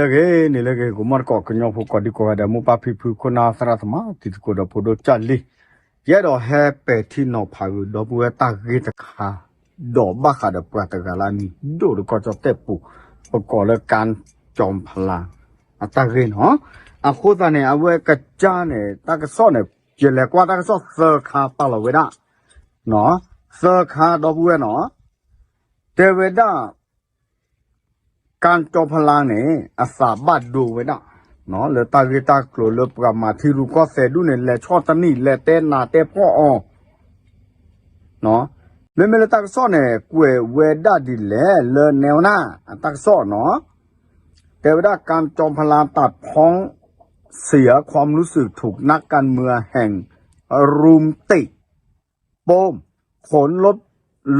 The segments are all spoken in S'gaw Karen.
လၢဂ့ၤန့ၣ်လၢဂ့ၤ ကမီၢ်တကိး ကညီဖိကိးဒံကိးဂၤဒဲး မိၢ်ပၢ်ဖံဖု ခိၣ်နၢ်သရၣ်သမါ တံၤသကိးဒီးဖိဒိၣ်ကၢ်လံ, ယအဲၣ်ဒိးဟဲပဲာ်ထံနီၤဖးဂုာ်ဒီပုၢ်ဝဲၢ်တၢ်ဂ့ၢ်တခါ, ဒီးဘၣ်ဃးဒီးပှၤတဂၤလၢအမံၤဒိၣ်ဒီးကီၢ်ကၠီၣ်တဲၣ်ပူၤ, ပကိးလၢ ကၣ်ကၠီဖလါ အတၢ်ဂ့ၢ်နီၤ. အဃိသတးန့ၣ် အဝဲကစၢ်န့ၣ် တၢ်ကစီၣ်န့ၣ် ယလဲၤကွၢ်တၢ်ကစီၣ်သၢခါပာ်လီၤဝဲဒၣ်, သၢခါဒီပုၢ်ဝဲၢ်နီၤ, တဲဝဲဒၣ် ကၣ်ကၠီဖလါန့ၣ် အသးဘၣ်ဒိဝဲဒၣ် လၢတၢ်ဂ့ၢ်တၢ်ကျိၤလၢပှၤမၤထံရူၢ်ကီၢ်သဲးဒူၣ်န့ၣ် လဲၤဆီၣ်တနံၣ် လဲၤတဲနၤတဲဖှီၣ်အီၤ, မ့မ့ၢ်လၢတၢ်ကစီၣ်န့ၣ် ကွဲးဝဲဒၣ်ဒ်လဲၣ် လၢနဲဝဲနၢ် အတၢ်ကစီၣ်နီၤ, တဲဝဲဒၣ် ကၣ်ကၠီဖလါ ตัดพ้อเสียความรู้สึก ถูกนักการเมืองแห่งรุมเตะ โป้ม ขนรถ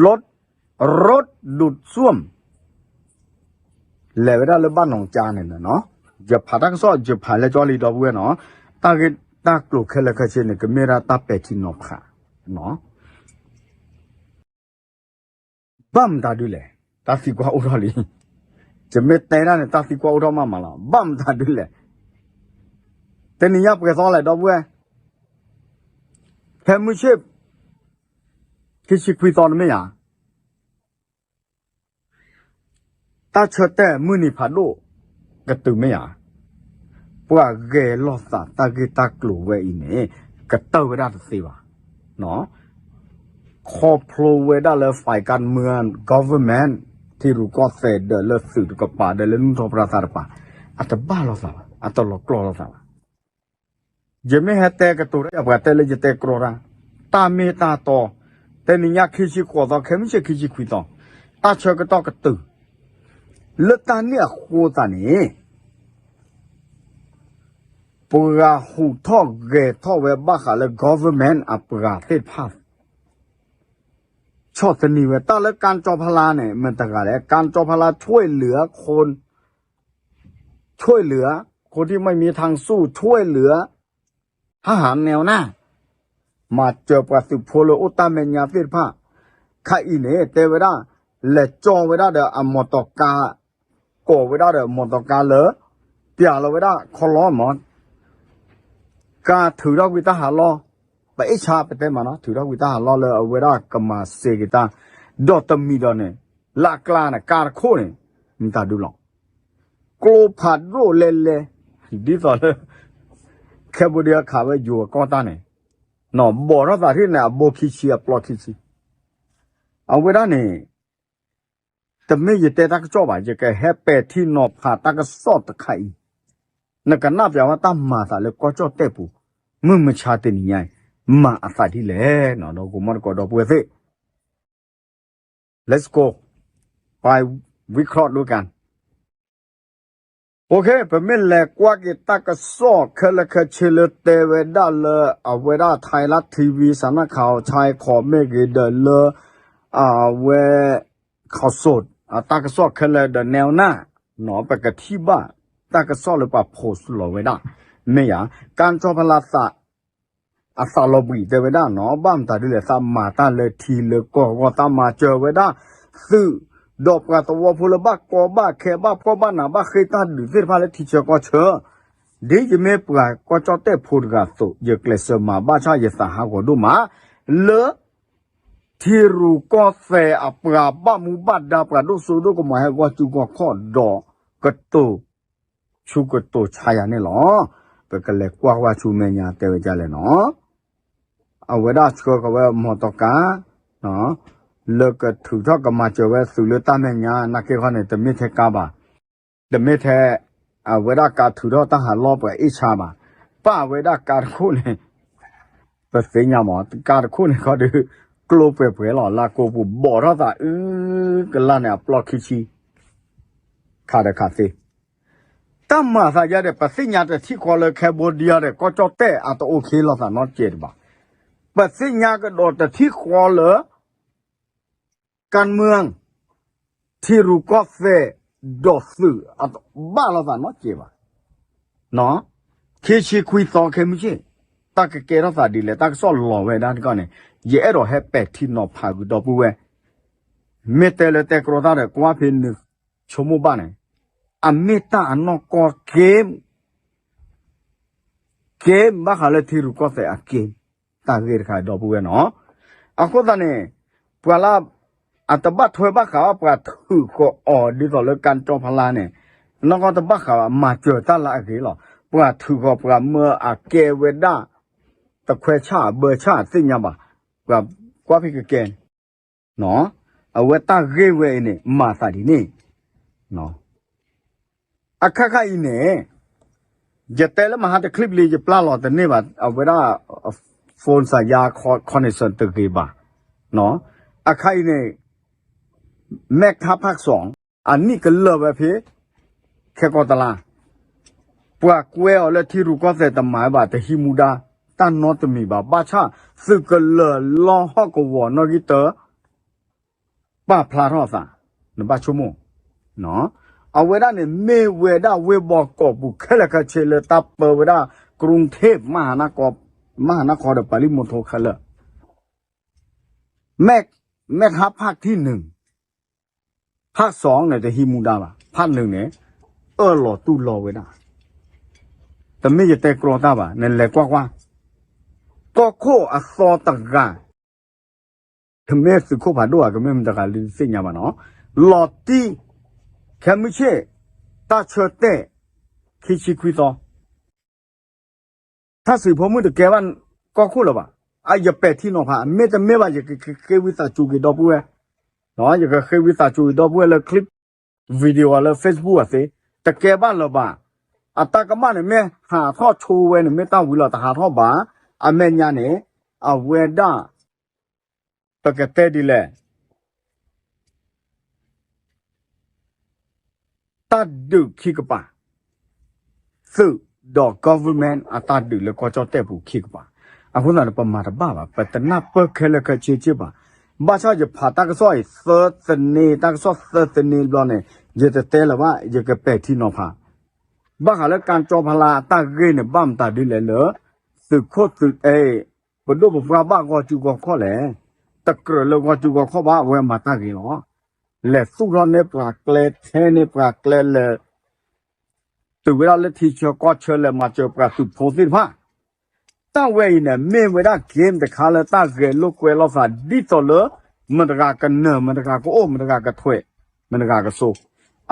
รถ รถดูดซ่วม လဲၤဝဲဒၣ်လၢဘၣ်နီၢ်ကၠါန့ၣ်နီၤ, ယဖးတၢ်ကစီၣ် ယဖးလဲကၠီလံဒီပုၢ်ဝဲၢ်နီၤ, တၢ်ဂ့ၢ်တၢ်ကျိၤခဲလၢာ်ခဲဆ့န့ၣ် ကမ့ၢ်ဒၣ်တၢ်ပဲာ်ထံနီၤဖးနီၤ ဘၣ်မတၤဒုလဲၣ်, တၢ်သံကွၢ်အိၣ်ထီၣ်လံ, ယမ့ၢ်တဲဒၣ်န့ၣ် တၢ်သံကွၢ်အိၣ်ထီၣ်မးမးလီၤ, ဘၣ်မတၤဒုလဲၣ်, တနံၤညါပှဲၤသီလဲၣ် ဒီပုၢ်ဝဲၢ်, ဖဲမုၢ်ဆ့ၣ် ခံဆံခွံသီတမ့ၢ်ဧါ တၢ်ဆၢတဲာ်မုၢ်နံၤဖးဒိၣ်ကတုၤမ့ၢ်ဧါ, ပှၤဂဲၤလိာ်သးတၢ်ဂ့ၢ်တၢ်ကျိၤဝဲအံၤန့ၣ် ကတၢၢ်ဝဲဒၣ်တသ့ဘၣ်, ခီဖျိဝဲဒၣ်လၢ ฝ่ายการเมือง government ထံရူၢ်ကီၢ်သဲးဒီးလၢသုးတကပၤဒီးလၢနူၢ်ထီၣ်ပြၢသးတပၤ, အတဘၣ်လိာ်သးဘၣ်, အတလီၤကျီလိာ်သးဘၣ် ယမ့ၢ်ဟဲတဲကတိၤတၢ်ယၤ ပှၤတဲလၢယတဲကြီတၢ်, တၢ်မ့ၢ်တၢ်တီ, တနံၤညါခံဆံဃိးသီ ခဲမုၢ်ဆ့ၣ်ခံဆံခွံသီ, တၢ်ဆၢကတီၢ်ကတုၤ, လၢတၢ်န့ၣ်အဃိသတးန့ၣ် ပှၤဟူးထီၣ်ဂဲၤထီၣ်ဝဲဘၣ်ဃးလၢ government အပှၤသ့ၣ်တဖၣ် ဆီၣ်သနံးဝဲ တၢ်လၢကၣ်ကၠီဖလါန့ၣ် မတၤတဂၤလဲၣ်, ကၣ်ကၠီဖလါ ช่วยเหลือคน ช่วยเหลือคนที่ไม่มีทางสู้ ช่วยเหลือทหารแนวหน้า မၤစၢၤပှၤသုးဖိလၢအိၣ်တၢ်မဲာ်ညါသ့ၣ်တဖၣ်, ခဲအံၤန့ၣ် တဲဝဲဒၣ် လဲၤကၠီဝဲဒၣ်ဒီးအမော်တော်ကား, ကိးဝဲဒၣ်ဒီးမော်တော်ကားလၢ ပျးလီၤဝဲဒၣ်ခီလီမး ကါထုးထီၣ်ကွံာ်တၢ်ဟးလီၢ်, ပအ့ၣ်ဆါပတဲမးနီၤ ထုးထီၣ်ကွံာ်တၢ်ဟးလီၢ်လၢအဝဲဒၣ်ကမၤစ့က့ၤတၢ်, ဒီးတမံၤဒီးန့ၣ် လၢအကျါန့ၣ် ကါတခိၣ်န့ၣ် မတၤဒုလီၤ, ကျိဖးဒိၣ်လဲၤလဲၤ, ဒ်သိးလၢ Cambodia ခးဝဲယိၤအကီၢ်တၢ်န့ၣ်, ဘီၣ်ထီၣ်သးထံၣ်န့ၣ် အဘိခံဆံအပျီခံဆံ, အဝဲဒၣ်န့ၣ် တမ့ၢ်ယတဲတၢ်ကစီၣ်ဘၣ် ယကဟဲပဲာ်ထံနီၤဖးတၢ်ကစီၣ်တခါအံၤ, နကနၣ်ပျးဝဲတၢ်မၤအသးလၢကီၢ်ကၠီၣ်တဲၣ်ပူၤ, မုၢ်မဆါတနံၤညါအံၤ မၤအသးဒ်လဲၣ်နီၤ ဒီးကမီၢ်တကိးဒီပုၢ်ဝဲၢ်သ့ၣ် Let's go, ไปวิเคราะห์ด้วยกัน OK ပမ့ၢ်လဲၤကွၢ်က့ၤတၢ်ကစီၣ်ခဲလၢာ်ခဲဆ့လၢတဲဝဲဒၣ်လၢ အဝဲဒၣ် ไทยรัฐทีวี สำนักข่าวชายขอบ မ့ၢ်ဂ့ၤဒီးလၢ အဝဲ ข่าวสด အတၢ်ကစီၣ်ခဲလၢာ်ဒီး แนวหน้า ပကထံၣ်ဘၣ်တၢ်ကစီၣ်လၢပှၤ post လီၤဝဲဒၣ် မ့ၢ်ယၤ ကၣ်ကၠီဖလါသး အသးလီၤဘှံးတဲဝဲဒၣ်နီၤ ဘၣ်မတၤဒ်လဲၣ် သးမၤတၢ်လၢထံလၢကီၢ်အဂီၢ် သးမၤစၢၤဝဲဒၣ် သုး ဒီးပှၤသဝီဖိလၢဘၣ်ကီဘၣ်ခဲ ဘၣ်ဖှီၣ်ဘၣ်နး ဘၣ်ဃ့ၢ်တၢ်ဒုးသ့ၣ်တဖၣ်လၢထံဆၢကီၢ်ဆၢ, ဒ်ယမ့ၢ်ပှၤကီၢ်ကၠီၣ်တဲၣ်ဖိတဂၤအသိး ယကျဲးစၢးမၤဘၣ်ဆၣ်ယသးဟးဂီၤဒိၣ်မး လၢ ထံရူၢ်ကီၢ်သဲးအပှၤဘၣ်မူဘၣ်ဒါ ပှၤဒိၣ်စိဒိၣ်ကမီၤဟဲဂီၢ်စုဂီၢ်ခီၣ်ဒီး ကတိၤ ဆူကတိၤဆါယၤန့ၣ်လီၤ. ပကလဲၤကွၢ်ကွၢ်ဆူမဲာ်ညါတဲဝဲဒ်လဲၣ်နီၤ. အဝဲဒၣ်ဆှၢဃီၤဝဲ မော်တော်ကား လၢကထုးထီၣ်ကမၤစၢၤဝဲသုးလၢတၢ်မဲာ်ညါ နာ်က့ခီန့ၣ် တမ့ၢ်ထဲကါဘၣ်. တမ့ၢ်ထဲ အဝဲဒၣ်ကါထုးထီၣ်တၢ်ဟးလီၢ်ပှၤအ့ၣ်ဆါဘၣ်. ပၣ်ဝဲဒၣ်ကါတခိၣ်န့ၣ် ပသ့ၣ်ညါမး ကါတခိၣ်န့ၣ်ခီဒီး ကျိပှဲၤပှဲၤလီၤ လၢကိးပူၤဘီၣ်ထီၣ်သးအုကလၢ်န့ၣ် အပျီခံဆံ ခးဒီးခးသ့ တၢ်မၤသးယါဒီး ပသ့ၣ်ညါတထံၣ်ဃီလၢ Cambodia ဒီး ကီၢ်ကၠီၣ်တဲၣ်အတအိၣ်ခ့လိာ်သးနီတစဲးတဘၣ်. ပသ့ၣ်ညါကဒီးတထံၣ်ဃီလၢ การเมือง ထံရူၢ်ကီၢ်သဲး ဒီးသုး အတဘၣ်လိာ်သးနီတစဲးဘၣ်. ခံဆံခွံသီခဲမုၢ်ဆ့ၣ် တၢ်ကကဲထီၣ်သးဒ်လဲၣ် တၢ်ကစီၣ်လီၤဝဲဒၣ်တကီၢ်န့ၣ် ယအဲၣ်ဒိးဟဲပဲာ်ထံနီၤဖးဂုာ်ဒီပုၢ်ဝဲၢ် မ့ၢ်တဲလၢတဲကြီတၢ်ဒီး ကွၢ်ဖဲနဆိကမိၣ်ဘၣ်န့ၣ် အမ့ၢ်တၢ်အနီၢ်ကီၢ်က့ က့ ဘၣ်ဃးလၢထံရူၢ်ကီၢ်သဲးအက့ တၢ်ဂ့ၢ်တခါဒီပုၢ်ဝဲၢ်နီၤ. အဃိသတးန့ၣ် ပှၤလၢ အတဘၣ်ထွဲဘၣ်ဃးဘၣ် ပှၤထုးဃီၤအီၤဒ်သိးလၢကၠီဖလါန့ၣ် နီၢ်ကီၢ်တဘၣ်ဃးဘၣ် မၤစၢၤတၢ်လၢအဂ့ၤလီၤ. ပှၤထုးဃီၤပှၤမၢအကဲဝဲဒၣ် တခွဲဆၣ်အဘၢဆၣ်သ့ၣ်ညါဘၣ်, ပှၤကွၢ်ဖံးကကဲ အဝဲတၢ်ဂ့ၢ်ဝဲအံၤန့ၣ် မၤသးဒ်န့ၣ် အခါခါအံၤန့ၣ် ယတဲလၢမဟါတချံၣ်ပလံ ယပျၢ်လီၤတန့ၢ်ဘၣ် အဝဲဒၣ် phone စၤယါ connection တဂ့ၤဘၣ်. အခါအံၤန့ၣ် မဲၣ်ခါဖၣ်စီၣ် အနံၣ်ကလၢာ်ဝဲဖဲ ခဲကီတလါ ပှၤကွဲအီၤလၢထံရူၢ်ကီၢ်သဲးတမၤဘၣ် တဟံးမူဒါ တၢ်နီတမံၤဘၣ်. ဘၣ်ဆၣ်သုးကလၢၤလီၢ်ဟီၣ်ကဝီၤနီၣ်ဂံၢ်တၢ ပာ်ဖျါထီၣ်အသး နဘၣ်ဆိကမိၣ် အဝဲဒၣ်န့ၣ် မ့ၢ်ဝဲဒၣ်ဝ့ၢ်ဘီကီးပူၤခဲလၢာ်ခဲဆ့လၢတၢ်ပၢဝဲဒၣ် ကရုၢ်ထ့ၣ် မဟါနါခီဒီးပၤလံၣ်မိထိခဲလၢာ် မဲၣ်ခါဖၣ်ထံၣ်နုၤ ဖၣ်စီၣ်န့ၣ်တဟံးမူဒါဘၣ်, ဖၣ်နုၤန့ၣ် အၢၣ်လီၤတူၢ်လိာ်ဝဲဒၣ်. တမ့ၢ်ယတဲကြီတၢ်ဘၣ်, နလဲၤကွၢ်ကွၢ်, ကီၢ်ခိၣ်အသီတဂၤ ကမ့ၢ်သုးခိၣ်ဖးဒိၣ်ဧါ, ကမ့ၢ်မတၤတဂၤလၢသ့ၣ်ညါဘၣ်နီၤ, လီၤတံၢ် ခဲမုၢ်ဆ့ၣ် တၢ်ဆၢတဲာ် ခံဆံခွံသီ ထၣ်စံးဖိမုၣ်တကဲဘၣ်ကီၢ်ခိၣ်လၢၤဘၣ်. အယပဲာ်ထံနီၤဖး, မ့တမ့ၢ်ဘၣ် ယကဃ့ဝံသးစူၤက့ၤဒီပုၢ်ဝဲၢ်, ယကဃ့ဝံသးစူၤက့ၤဒီပုၢ်ဝဲၢ်လၢ clip video လၢ Facebook အသ့, တကဲဘၣ်လၢၤဘၣ်. အတၢ်ကမၣ်န့ၣ် မ့ၢ်ဟးထီၣ်ဆိဝဲန့ၣ် မ့ၢ်တၢ်ဝံၤလီၤတဟးထီၣ်ဘၣ်. အမဲာ်ညါန့ၣ် အဝဲဒၣ် ပကတဲဒ်လဲၣ် တၢ်ဒုးခံကပၤ, သုးဒီး government အတၢ်ဒုးလၢကီၢ်ကၠီၣ်တဲၣ်ပူၤခံကပၤ, အဃိသတးန့ၣ် ပမၤတဘၣ်ဘၣ်, ပတနၢ်ပၢၢ်ခဲလၢာ်ခဲဆ့ဘၣ်. ဘၣ်ဆၣ်ယဖးတၢ်ကစီၣ်အံၤသၢသန့, တၢ်ကစီၣ်သၢသန့ဘျီန့ၣ် ယတတဲလၢၤဘၣ်, ယကပဲာ်ထံနီၤဖး ဘၣ်ဃးလၢကၠီဖလါအတၢ်ဂ့ၢ်န့ၣ် ဘၣ်မတၤဒ်လဲၣ်လၢ သုးခိၣ်သုးအဲၣ် ပဒိၣ်ပပှၢ်ဘၣ်ဂီၢ်စုဂီၢ်ခီၣ်လဲၣ်, တကြၢးလၢဂီၢ်စုဂီၢ်ခီၣ်ဘၣ်, အဝဲမၤတၢ်ဂ့ၤလီၤ. လဲၤသူၣ်ထီၣ်န့ၢ်ပှၤကျဲ, ထဲန့ၢ်ပှၤကျဲလဲၤ တုၤဝဲဒၣ်လၢထံဆၢကီၢ်ဆၢလဲၤမၤစၢၤပှၤသုးဖိသ့ၣ်တဖၣ် တၢ်ဝဲအံၤန့ၣ် မ့ၢ်ဝဲဒၣ် game တခါလၢတၢ်ဂဲၤလိာ်ကွဲလိာ်သးဒ်သိးလၢ မတဂၤကနၢၤ မတဂၤကအိၣ် မတဂၤကထွဲး မတဂၤကစိ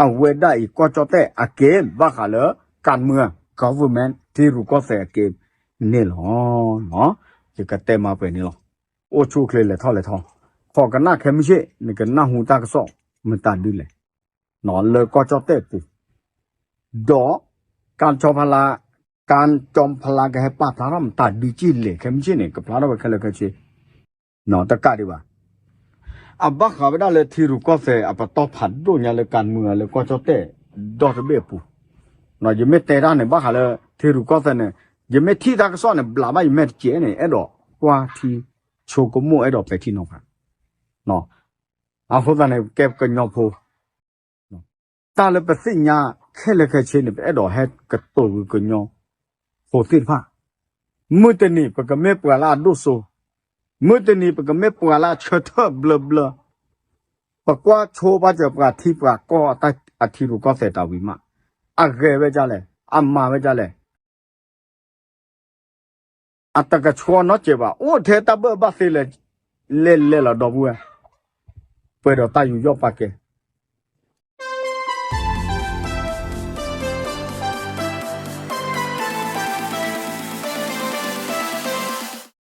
အဝဲဒၣ်အံၤကီၢ်ကၠီၣ်တဲၣ်အ game ဘၣ်ဃးလၢ การเมือง government ထံရူၢ်ကီၢ်သဲးအက့န့ၣ်လီၤ. ယကတဲမၤပှဲၤန့ၣ်လီၤ. အိၣ်ဆူၣ်အိၣ်ချ့လဲၤထီၣ်လဲၤထီ, ခိးကနၣ်ခဲမုၢ်ဆ့ၣ် နကနၢ်ဟူတၢ်ကစီၣ်မတၤဒ်လဲၣ် လၢကီၢ်ကၠီၣ်တဲၣ်ပူၤ, ဒီး ကၠီဖလါ, ကၠီဖလါကဟဲပာ်ဖျါထီၣ်မတၤဒ်က့လဲၣ် ခဲမုၢ်ဆ့ၣ်န့ၣ် ကဖျါထီၣ်ဝဲခဲလၢာ်ခဲဆ့ တကးဒံးဘၣ်. အဘၣ်ဃးဝဲဒၣ်လၢထံရူၢ်ကီၢ်သဲးအပတီၢ်ဖးဒိၣ်ညါလၢ การเมือง လၢကီၢ်ကၠီၣ်တဲၣ်ဒီတဘ့ၣ်အပူၤ, ယမ့ၢ်တဲတၢ်န့ၣ် ဘၣ်ဃးလၢထံရူၢ်ကီၢ်သဲးန့ၣ် ယမ့ၢ်ထံၣ်တၢ်ကစီၣ်န့ၣ် ဘျးဘၣ်ယမဲာ်တကဲးန့ၣ် အဲၣ်ဒိးကွၢ်ထံဆိကမိၣ် အဲၣ်ဒိးပဲာ်ထံနီၤဖး အဃိသတးန့ၣ် ကဲကညီဖိ တၢ်လၢပသ့ၣ်ညါခဲလၢာ်ခဲဆ့န့ၣ် ပအဲၣ်ဒိးဟဲကတိၤဂုာ်ကညီဖိသ့ၣ်တဖၣ်, မုၢ်တနံၤပကမ့ၢ်ပှၤလၢအဒိၣ်စိ, မုၢ်တနံၤပကမ့ၢ်ပှၤလၢအဆၢထၢၣ်ဘျၢဘျၢ, ပကွၢ်ဆိပာ်စၢၤပှၤထံပှၤကီၢ်အထံရူၢ်ကီၢ်သဲးတၢ်ဝံၤမး, အဂဲၤဝဲဒ်လဲၣ်, အမၤဝဲဒ်လဲၣ် အတကဆှီနီတစဲးဘၣ်, အိၣ်ထဲတၢ်ဘၢၣ်ဘၣ်သ့လဲၣ်, လဲၤလဲၤလီၤဒီပုၢ်ဝဲၢ်, ပှဲၤဒီးတၢ်ယူးယီၣ်ပာ်ကဲ,